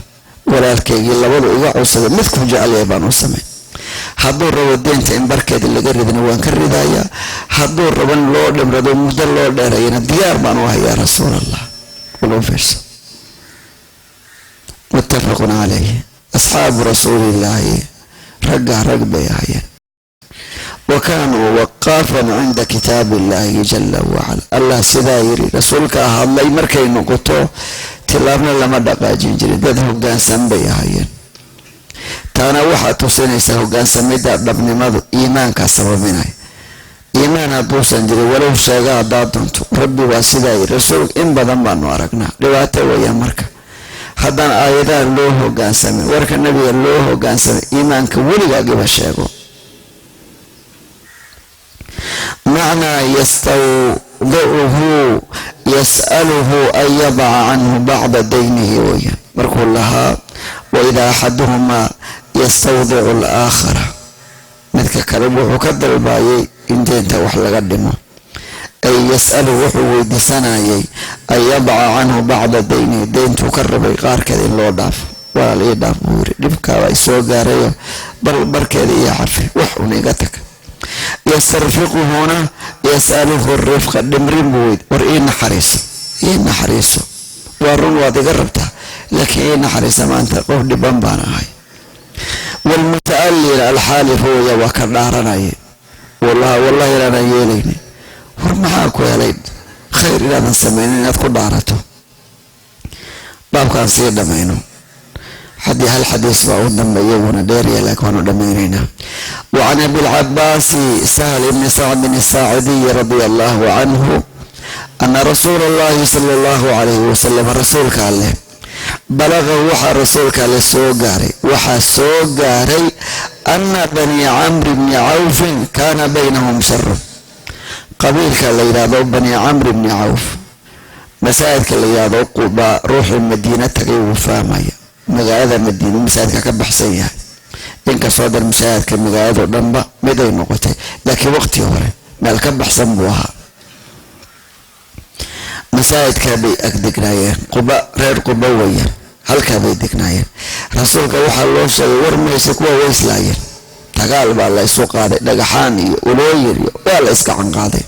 [SPEAKER 2] Walaalkaygii labadu iga codsaday midkuu jecelyahay baan u samay. Hadduu rabo deynta in barkeeda laga ridana, waan ka ridayaa. Hadduu rabo in loo dhimrado, muddo loo dheerayana, diyaar baan u ahay yaa Rasuul Allah. Waloo fiirso, muttafaqun calayh. Asxaabu Rasuulillaahi ragga rag bay ahayeen. Wa kaanuu waqaafan cinda kitaab Illaahi jala wacala. Allah sidaa yiri, rasuulkaa hadlay markay noqoto, tilaabna lama dhaqaajin jirin. Dad hoggaansan bay ahayeen. Taana waxaa tusinaysaa hoggaansamidda dhabnimadu iimaankaa sababinaya. Iimaan hadduusan jirin, walow sheega haddaad doonto, Rabbi waa sidaa yiri, rasuul, in badan baanu aragnaa dhibaato weeyaan. Marka haddaan aayadaha loo hoggaansamin, warka Nabiga loo hoggaansamay, iimaanka weligaagiba sheego. Macnaa yastawdicuhu yas'aluhu an yadaca canhu bacda daynihi weeyaan. Markuu lahaa waidaa axaduhumaa yastawdicu alaakhara, midka kale wuxuu ka dalbayay in deynta wax laga dhimo, ay yas'aluhu, wuxuu weydiisanayay, an yadaca canhu bacda daynihi, deyntuu ka rabay qaarkeed in loo dhaafo. "Walaal, ii dhaaf," buu yiri, "dhibkaaba isoo gaarayo, bal barkeeda iyo cafi, wax un iga tag." Yastarfiquhuna yas'aluhu rifqa, dhimrin buu weyd. "War ii naxariiso, ii naxariiso. Waa run, waad iga rabtaa, laakiin ii naxariisa, maanta qof dhiban baan ahay." Waalmuta'allina alxaalifu weya, waa ka dhaaranaya, wallahi, wallahi inaanan yeelaynin. War maxaa ku helay khayr inaadan samaynin inaad ku dhaarato? Baabkaan sii dhammayno. Haddii hal xadiis baa u dambeeya, wuuna dheerya, laakiin waanu dhammaynaynaa. Wacan Abilcabaasi Sahl ibni Sacdin asaacidiyi radia Allahu canhu ana rasuula Allahi sala Allahu calayhi wasalam, rasuulka Alleh, balaqahu, waxaa rasuulka Alleh soo gaaray, waxaa soo gaaray ana Bani Camri bni Cawfin kaana baynahum sharun. Qabiilka la yidhaahdo Bani Camri bni Cawf, masaajidka la yidhaahdo Quba, ruuxii Madiine tagay wuu fahmaya, magaalada Madiina masaajidka ka baxsan yahay. Inkastoo dan masaajidka magaalado dhanba mid ay noqotay, laakiin waqtii hore meel ka baxsan buu ahaa. Masaajidkaa bay ag degnaayeen Quba, reer Quba weeyaan, halkaa bay degnaayeen. Rasuulka waxaa loo sheegay, war mayse kuwa wayslaayeen, dagaal baa la isu qaaday, dhagaxaan iyo ulooyin iyo waa la iska canqaaday.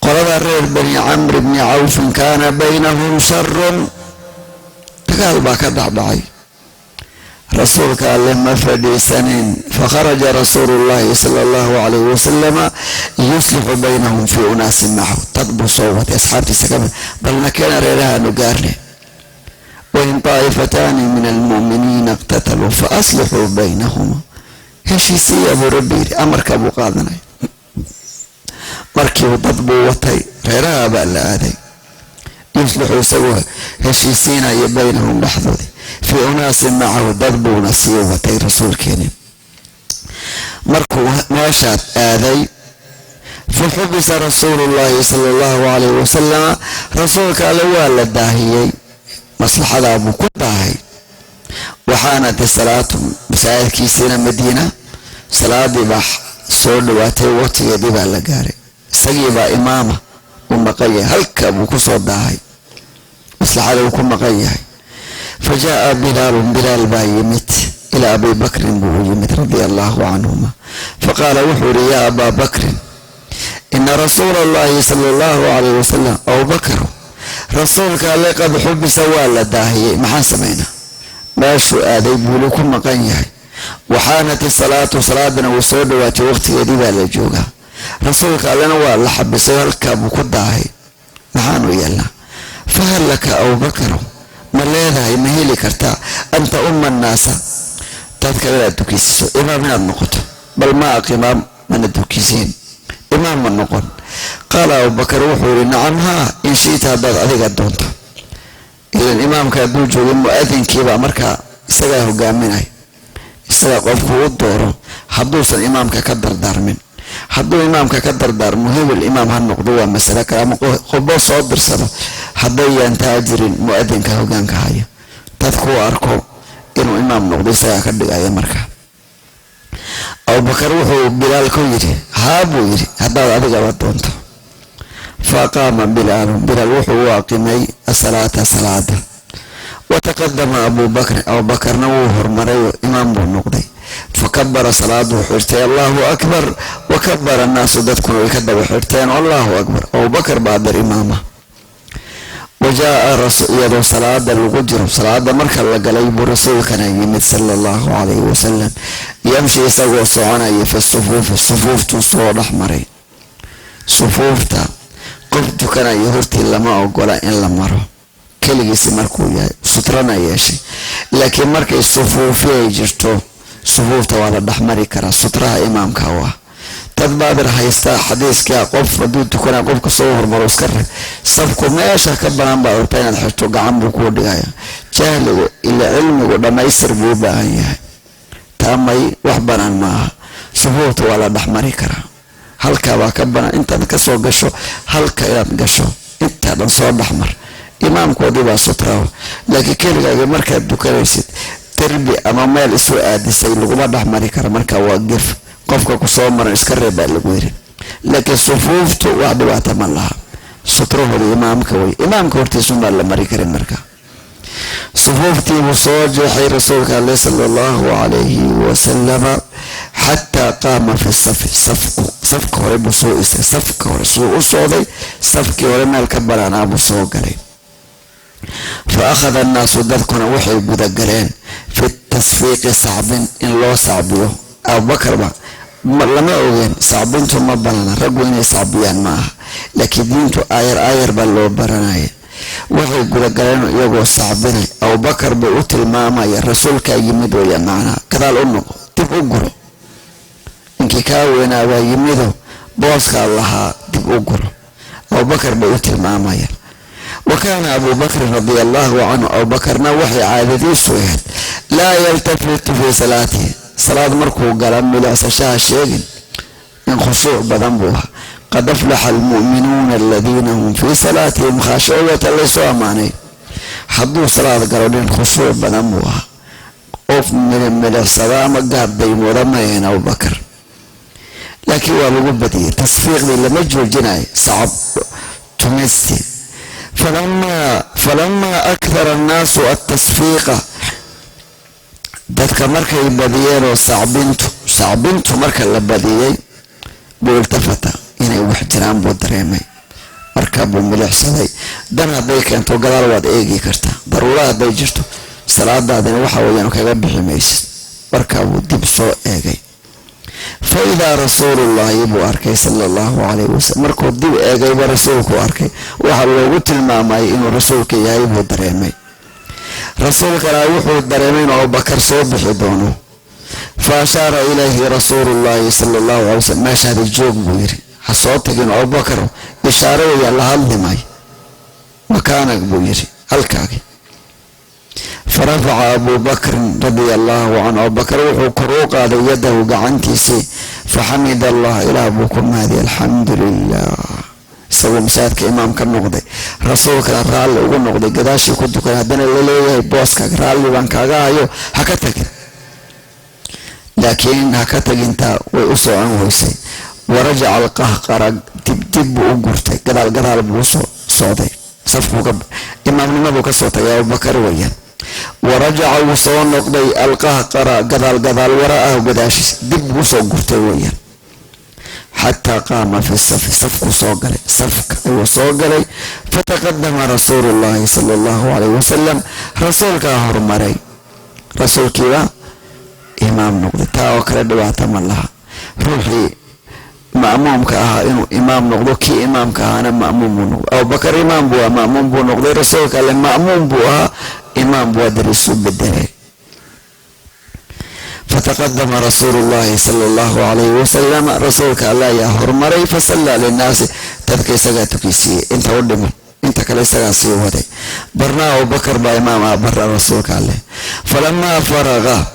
[SPEAKER 2] Qolada reer Bani Camri bni Cawfin kaana baynahum sharun, dagaal baa ka dhacdhacay. Rasuulka Alle ma fadhiisanin. Fakharaja Rasuulu Llahi sala Allahu calayhi wasalama yuslixu baynahum fii unaasin macahu. Dad buu soo watay asxaabtiisa kamid, balna keena reerahaanu gaarne. Wain taa'ifataani min almu'miniina iqtataluu fa aslixuu baynahuma, heshiisiya buu Rabbi yidhi. Amarka buu qaadanay. Markiibu dad buu watay, reeraha baa la aaday. Yuslixu, isagoo heshiisiinaya, baynahum, dhexdoodii, fii unaasin macahu, dad buuna sii watay rasuulkeeni. Markuu meeshaad aaday, fa xubisa Rasuulu Llaahi sala Allahu calayhi wasalama, rasuulka Alle waa la daahiyey, maslaxadaa buu ku daahay. Waxaanat salaatu, masaajidkiisiina Madiina salaadii baa soo dhawaatay, waqtigeedii baa la gaaray, isagii baa imaama uu maqan yahay, halka buu kusoo daahay, maslaxada uu ku maqan yahay. Fa jaaa Bilaalun, Bilaal baa yimid, ilaa Abi Bakrin buu u yimid radia Allahu canhuma. Faqaala, wuxuu yihi: "Yaa Abaa Bakrin, ina Rasuula Allahi sala Allahu calayh wasalam," Abubakar, "rasuulka Alle qad xubisa, waa la daahiyey. Maxaan samaynaa? Meeshuu aaday buuli ku maqan yahay. Waxaanat isalaatu, salaadana wuu soo dhawaatay, waqtigeedii baa la joogaa, rasuulka Allena waa la xabisay, halkaa buu ku daahay. Maxaanu yeelnaa? Fahal laka, Abubakaro, ma leedahay, ma heli kartaa, an ta'umma annaasa, dadka inaad dukisiso, imaam inaad noqoto?" Bal ma aq imaam mana dukisiin, imaam ma noqon. Qaala abubakar wuxuu yihi: "Nacam, haa, in shi'ta, haddaad adiga doonto." Ilan imaamka hadduu joogo, mu-adinkiibaa markaa isagaa hogaaminaya, isagaa qofku u dooro, hadduusan imaamka ka dardaarmin. Hadduu imaamka ka dardaarmo, hebel imaam ha noqdo, waa masale kale, ama qobo soo dirsado. Haddayaan taa jirin, mu-adinka hogaanka haya dadkuu arko inuu imaam noqdo isagaa ka dhigaya. Marka Abubakar wuxuu Bilaal ku yidhi, "Haa," buu yidhi, "haddaad adigaba doonto." Faqaama Bilaalu, Bilaal wuxuu u aqimay asalaata, salaada. Wataqadama Abubakrin, Abubakarna wuu hormarayo, imaam buu noqday. Fakabara, salaaduu xirtay, "Allahu akbar." Wakabara annaasu, dadkuna way ka daba xirteen, "Allahu akbar." Abubakar baa dar imaama. Wajaaa iyadoo salaada lagu jiro, salaada marka la galay buu rasuulkana yimid, sala allahu calayhi wasalam, yamshi, isagoo soconaya, fi sufuufi, sufuuftuu soo dhex maray. Sufuufta qof tukanaya hortii lama ogola in la maro keligiisi markuu yahay, sutrana yeeshay. Laakiin markay sufuufi ay jirto, sufuufta waa la dhexmari karaa, sutraha imaamka u ah. Dad baadir haystaa xadiiska, qof hadduu tukanaya qofka soo hormaro iska rag, safku meesha ka banaan baad rabtaa inaad xirto, gacan buu kuu dhigaya. Jahligu ila cilmigu dhammaystir buu u baahan yahay. Taa may wax banaan maaha. Sufuufta waa la dhexmari karaa, halkaabaa ka banaan intaad kasoo gasho, halka inaad gasho intaa dhan soo dhexmar, imaamkoodii baa sutraawa. Laakiin keligaaga markaad tukanaysid, derbi ama meel isu aadisay laguma dhexmari kara, marka waa gef. Qofka kusoo maran iska reeb baa lagu yiri. Laakiin sufuuftu wax dhibaata ma laha, sutrahooda imaamka wey, imaamka hortiisunbaa la mari karin. Marka sufuuftiibuu soo jeexay rasuulka ale, sala allahu calayhi wasalama, xataa qaama fi safi, safku safka hore buu soo istay. Safka hore suu u socday, safkii hore meel ka banaanaa buu soo galay. Fa akhada annaasu, dadkuna waxay gudagaleen, fi tasfiiqi, sacbin, in loo sacbiyo. Abubakarba lama ogeen sacbintu ma banaana, raggu inay sacbiyaan ma aha, laakiin diintu aayar aayar baa loo baranaya. Waxay gudagaleen iyagoo sacbinay. Abubakar bay u tilmaamaya, rasuulkaa yimid weya macnaha, gadaal u noqo, dib u guro, ninkii kaa weynaabaa yimido, booskaa lahaa dib u guro. Abubakar bay u tilmaamayaan. Wa kaana Abubakrin radia allahu canhu, Abubakarna waxay caadadiisu ahayd, laa yaltafitu fii salaatihi, salaad markuu gala milicsashaha sheegin, in khushuuc badan buu ahaa. Qad aflaxa almu'minuuna aladiina hum fii salaatihim khaashicuun, laysoo ammaanay. Hadduu salaad galo, nin khushuuc badan buu ahaa, qof milicsada ama gaardaymooda ma ahayn Abubakar. Laakiin waa lagu badiyey, tasfiiqdii lama joojinayo, sacab tumisti. Falamaa akthara annaasu altasfiiqa, dadka markay badiyeenoo sacbintu marka la badiyey buu iltafata, inay wax jiraan buu dareemay, markaa buu milicsaday. Dan hadday keento gadaal waad eegi kartaa, daruura hadday jirto, salaadaadina waxa weeyaan kaga bixi maysid. Markaa buu dib soo eegay. Fa idaa rasuulullaahi buu arkay, sala allahu calayhi wasalam. Markuu dib eegayba rasuulku arkay, waxaa loogu tilmaamayay inuu rasuulka yahay buu dareemay. Rasuulkana wuxuu dareemay inuu Abubakar soo bixi doono. Fa ashaara ilayhi rasuulullaahi sala allahu calay wasalam, "Meeshaada joog," buu yidhi, "ha soo tagin Abubakar." Ishaaro weyaan, la hadli maayo. "Makaanag," buu yidhi, "halkaagi." Farafaca Abubakrin radia allahu canhu, Abubakar wuxuu kor u qaaday yadahu, gacantiisii. Faxamida allah, ilaah buu ku mahadiyay, "Alxamdu lilah." Isagoo masaajidka imaam ka noqday, rasuulkana raalli ugu noqday, gadaashii ku tukan, haddana laleeyahay, "Booska raalli baan kaaga hayo, ha ka tagin." Laakiin ha ka tagintaa way u socon weysay. Warajaca alqahqara, dibdib buu u gurtay, gadaal gadaal buu usoo socday, safkuu imaamnimaduu kasoo tagay Abubakar weyaan. Warajaca, wuu soo noqday, alqahqara, gadaal gadaal, wara'ahu, gadaashiis dib buu usoo gurtay weyaan, xataa qaama fi safi, safkuu soo galay, safka ayuu soo galay. Fataqadama rasuulullahi sala allahu calayhi wasalam, rasuulkaa hormaray, rasuulkiibaa imaam noqday. Taa oo kale dhibaato ma laha, ruuxii ma'muumka ahaa inuu imaam noqdo, kii imaamka ahaana ma'muum buu noqdo. Abubakar imaam buu ahaa, ma'muum buu noqday. Rasuulka alle ma'muum buu ahaa, imaam buu adariisu bedelay. Fataqadama rasuulu llahi sala allahu calayhi wasalam, rasuulka alla ayaa horumaray. Fasallaa linnaasi, dadka isagaa tukisiiyey inta u dhiman. Inta kale isagaa sii waday. Barna Abubakar baa imaam ah, barra rasuulka alleh. Falamaa faraqa,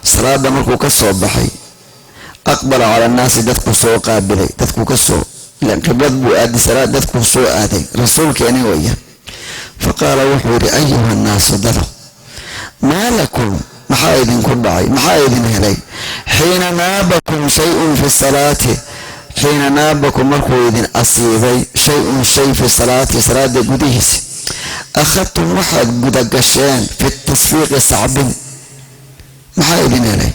[SPEAKER 2] salaada markuu ka soo baxay, aqbala cala annaasi, dadku soo qaabilay, dadku kasoo ilan qiblad buu aaday salaad, dadkuu soo aaday rasuulkeeni weeyaan. Faqaala, wuxuu yidhi: "Ayuha nnaasu, dado, maa lakum, maxaa idinku dhacay? Maxaa idin helay? Xiina naabakum shay-un fi salaati, xiina naabakum, markuu idin asiibay, shay-un shay, fi salaati, salaada gudihiisa, akhadtum, waxaad gudagasheen, fi tasfiiqi, sacbin. Maxaa idin helay?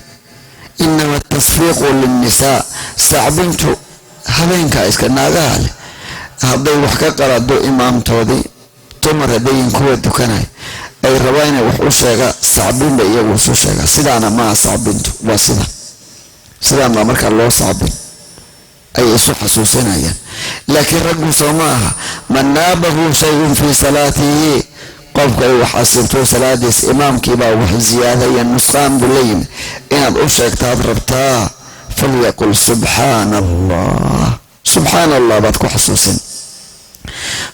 [SPEAKER 2] Inama atasfiiqu linnisaa, sacbintu habeenkaa iska naagaha leh. Hadday wax ka qalado imaamtoodii, dumar haddayin kuwa dukanay ay rabaan inay wax u sheega, sacbin bay iyagu isu sheegaa. Sidaana maaha sacbintu, waa sida sidaan baa markaa loo sacbin ay isu xasuusinayaan. Laakiin raggu soo ma aha. Man naabahu shay-un fii salaatihi, qofka ay wax asiibto salaadiis, imaamkiibaa wax ziyaadaya, nusqaan buu la yimid, inaad u sheegtaad rabtaa, falyaqul subxaana Allah, subxaana Allah baad ku xasuusin.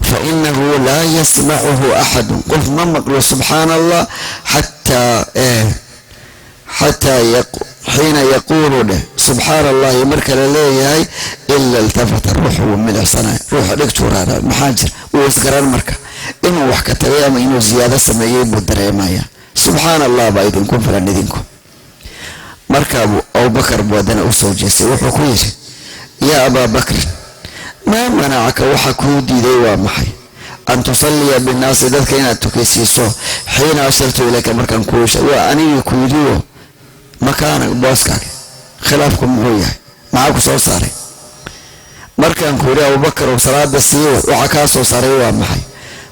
[SPEAKER 2] Fa inahu laa yasmacuhu axadun, qof ma maqlo subxaana Allah, xataa xiina yaquulu dheh subxaana Allahi marka la leeyahay, ila iltafata, ruuxu wuu milicsanaya, ruuxa dhegtuu raara, maxaa jira? Wuu isgaran marka inuu wax ka tagay ama inuu ziyaado sameeyey buu dareemaya. Subxaana Allah baa idinku filan idinku. Markaabuu Abubakar buu haddana u soo jeestay, wuxuu ku yidhi: "Yaa Abaa Bakrin, maa manacaka, waxa kuu diiday waa maxay, an tusalliya binnaasi, dadka inaad tukaysiiso, xiina ashartu ilayka, markaan kuu, waa anigii ku yidhiyo, makaana booskaaga, khilaafku muxuu yahay? Maxaa ku soo saaray markaan ku yidhi Abubakar oo salaada siiwa, waxa kaa soo saaray waa maxay?"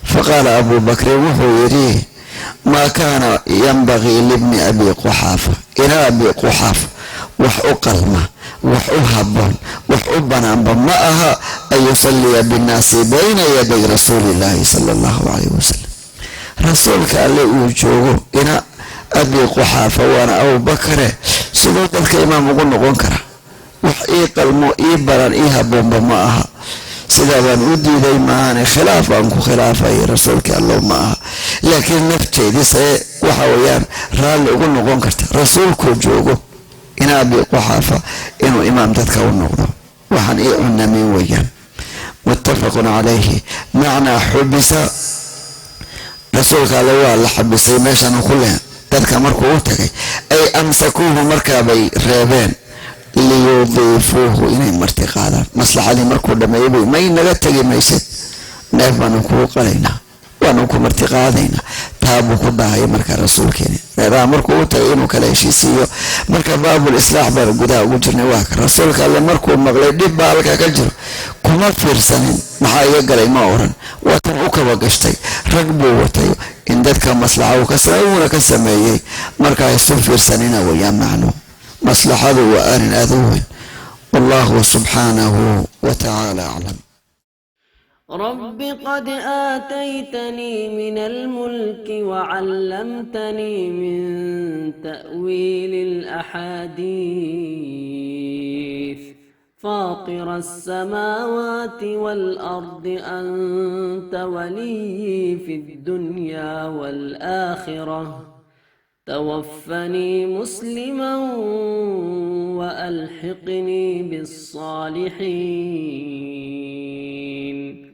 [SPEAKER 2] Faqaala Abuu Bakrin, wuxuu yidhi: "Maa kaana yanbagii libni Abi Quxaafa, ina Abi Quxaafa wax u qalma, wax u habboon, wax u banaanba ma aha, an yusalliya binnaasi bayna yaday rasuuli illaahi sala Allahu calayh wasalam, rasuulka alle uu joogo. Ina Abi Quxaafa waana Abubakare, siduu dadka imaam ugu noqon kara? Wax ii qalmo, ii baran, ii habboonba ma aha. Sidaa baan u diiday maahane khilaaf baan ku khilaafay rasuulkii Allow ma aha. Laakiin nafteedii see waxa weeyaan raalli ugu noqon karta, rasuulkuu joogo ina Abi Quxaafa inuu imaam dadka u noqdo? Waxaan ii cunamin weeyaan." Muttafaqun calayhi. Macnaa xubisa, rasuulka Alle waa la xabisay meeshan ku leh dadka markuu u tagay, ay amsakuuhu, markaabay reebeen, liyudiifuuhu, inay marti qaadaan. Maslaxadii markuu dhameeyay bay, may naga tegi maysid, neef baanu kuu qalaynaa, waanu ku marti qaadaynaa. Taa buu ku dhahaya marka rasuulkeeni reeraha markuu u tagay inuu kala heshiisiiyo. Marka baabul islaax baanu gudaha ugu jirnay. Waa ka rasuulka Alle markuu maqlay dhib baa halkaa ka jiro, kuma fiirsanin, maxaa iga galay ma oran. Waatan u kaba gashtay, rag buu watay in dadka maslaxa uu ka sameey, wuuna ka sameeyey. Markaa isu fiirsanina weeyaan macnu. Maslaxadu waa arrin aada u weyn. Wallahu subxaanahu wa tacaala aclam.
[SPEAKER 1] رب قد آتيتني من الملك وعلمتني من تأويل الأحاديث، فاطر السماوات والأرض، أنت وليي في الدنيا والآخرة، توفني مسلما وألحقني بالصالحين.